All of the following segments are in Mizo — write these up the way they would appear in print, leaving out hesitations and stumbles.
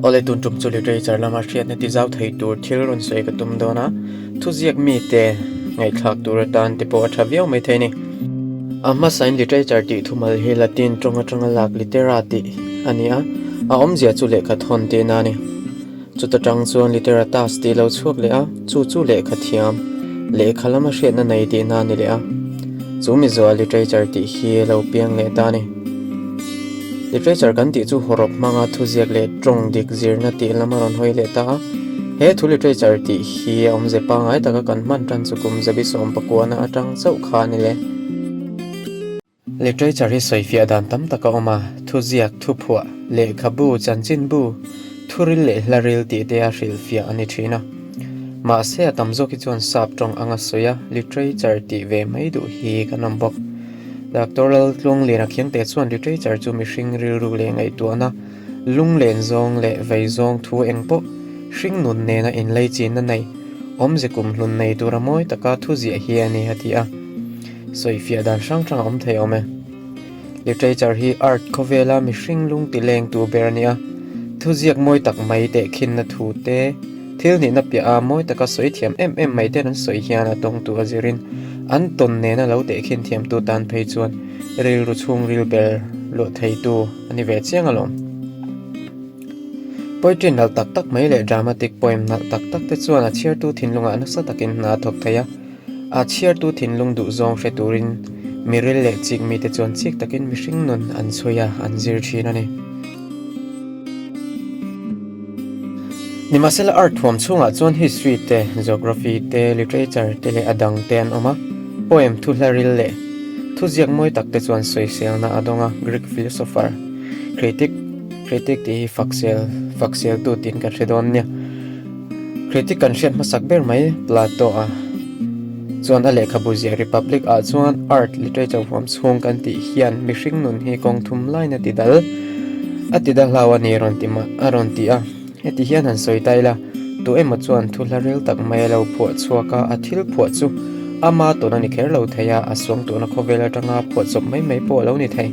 Awle tun tum chu literature lama hriatna ti zau thei tur thil rawn sawi ka tum dawn a, thuziak mite ngaihthlak tur atan te pawh a tha viau mai thei a ni. A hmasain literature tih thumal hi Latin tawng atanga lak litera tih a ni a, a awmzia chu lehkha thawn tihna a ni. Chuta tang chuan literatas tih lo chhuak leh a, chu chu lehkha thiam, lehkha lama hriatna nei tihna a ni leh a. Chu Mizoa literature tih hi lo piang leh ta a ni. Literature kan tih chu hawrawp hmanga thuziak leh tawng dik zirna tih lam a rawn hawi leh ta a. He thu literature tih hi a awmze pangngai taka kan hman tan chu kum zabi sawmpakuana atang chauh kha a ni le. Literature hi sawifiah dan tam tak a awm a, thuziak, thuphuah, lehkhabu, chanchinbu, thuril leh hlaril tih te a hrilhfiah a ni thin a. Mahse a tam zawk hi chuan sap tawng anga sawi a, literature tih ve mai duh hi kan awm bawk. Doctor Laltluangliana Khiangte chuan literature chu mihring rilru leh ngaihtuahna, lunglen zawng leh vei zawng thu eng pawh hring nun nena inlei chinna nei, awmze kum hlun nei tura mawi taka thu ziah hi a ni a ti a. Sawifiah dan hrang hrang a awm thei awm e. Literature hi art khawvela mihring lung ti leng tu ber a ni a. Thuziak mawi tak mai tehkhinna thu te, thil nihna piah a mawi taka sawi thiam em em mai ten an sawi hian a tawngtu a zirin an tawn nena lo tehkhin thiamtu tan phei chuan rilru chhungril ber luah theitu a ni ve chiang alawm. Poetry nalh tak tak mai leh dramatic poem nalh tak tak te chuan a chhiartu thinlungah nasa takin hna a thawk thei a. A chhiartu thinlung duhzawng hre turin miril leh chik mite chuan chik takin mihring nun an chhui a, an zir thin a ni. Nimahsela art thuam chhungah chuan history te, geography te, literature te leh a dang te an awm a. Poem thuhlaril leh thuziak mawi tak te chuan sawiselna a dawng a, Greek philosopher, critic, critic tih hi faksel, fakseltu tiin kan hre dawn nia. Critic kan hriat hmasak ber mai Plato a chuan a lehkhabu ziah Republic ah chuan art literature huam chhung kan tih hian mihring nun hi kawng thum laiin a ti dal a ti dal hlau a ni rawn ti mah a rawn ti a heti hian han sawi ta ila tu emaw chuan thu hla ril tak mai a lo phuah chhuak a a thil phuah chu ama tawn a ni kher lo thei a a suang tawhna khawvel atanga phuah chawp mai mai pawh a lo ni thei.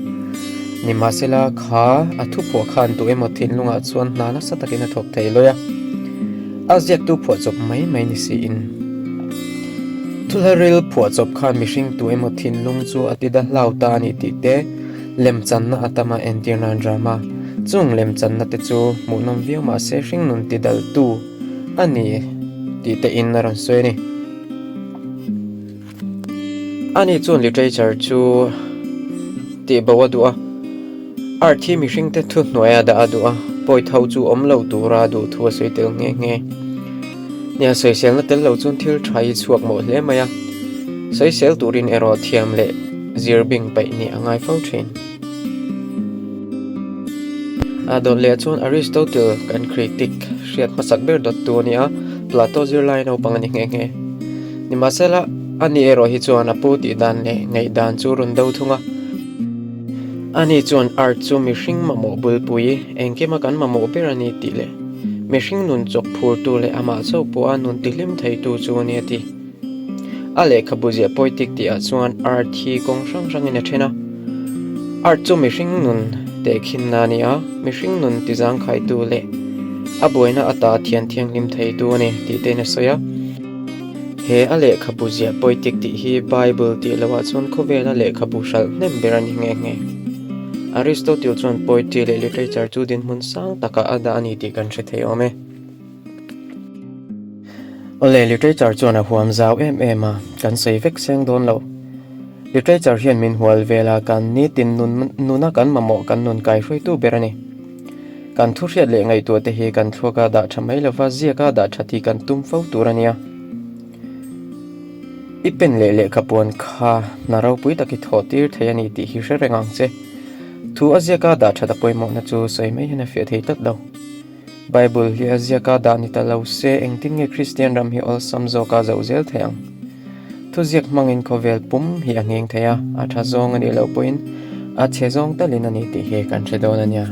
Nimahsela kha a thuphuah khan tu emaw thinlungah chuan hna nasa takin a thawk thei lawi a, a ziaktu phuahchawp mai mai ni siin. Thuhlaril phuahchawp khan mihring tu emaw thinlung chu a ti da hlau ta a ni tih te, lemchanna a tam a entir nan drama. Chung lemchanna te chu hmuhnawm viau mahse hringnun ti daltu a ni tih te in a rawn sawi a ni. Ani chuan literature chu tih bo a duh a, art hi mihringte thuhnuaia dah a duh a, pawi tho chu awm lo tura duh thu a sawi tel nghe nghe. Nia, sawiselna tel lo chuan thil tha hi chhuak mawh hle mai a, sawisel turin erawh thiam leh zir bing paih nih a ngai fo thin. A dawt leh chuan Aristotle kan critic hriat hmasak ber dawttu a ni a, Plato zirlai naupang a ni nghe nghe. Nimahsela, ani erawh hi chuan a pu tih dan leh ngaih dan chu rawn do thung a. Ani chuan art chu mihring mamawh bulpui, engkima kan mamawh ber a ni tih leh mihring nun chawk phurtu leh amah chauh pawha nun tihlim theitu chu a ni a ti. A lehkhabu ziah pawitik tihah chuan art hi kawng hrang hrangin a then a. Art chu mihring nun tehkhinna a ni a, mihring nun tizangkhaitu leh a buaina ata thian thianghlim theitu a ni tih tein a sawi a. He a lehkhabu ziah pawitik tih hi Bible tih lohah chuan khawvela lehkhabu hralh hnem ber a ni nghe nghe. Aristotle chuan poetry leh literature chu dinhmun sang takah a dah a ni tih kan hre thei awm e. Awle, literature chuan a huam zau em em a, kan sawi vek seng dawn lo. Literature hian min hual vel a, kan nitin nun nuna kan mamawh kan nun kaihruaitu ber a ni. Kan thu hriat leh ngaihtuah te hi kan thluaka dah tha mai lova ziaka dah that hi kan tum fo tur a nia. I pen leh lehkha puan kha hna ropui tak i thawh tir thei a ni tih hi hre reng ang che. Thu a ziaka dah that a pawimawhna chu sawi mai hian a fiah thei tlat lo. Bible hi a ziaka dah ni ta lo se engtin nge Kristian ram hi awlsam zawka zoh zel thei ang? Thuziak hmangin khawvel pum hi a ngheng thei a, a tha zawng a nih loh pawhin a chhe zawng talin a ni tih hi kan hre dawn a nia.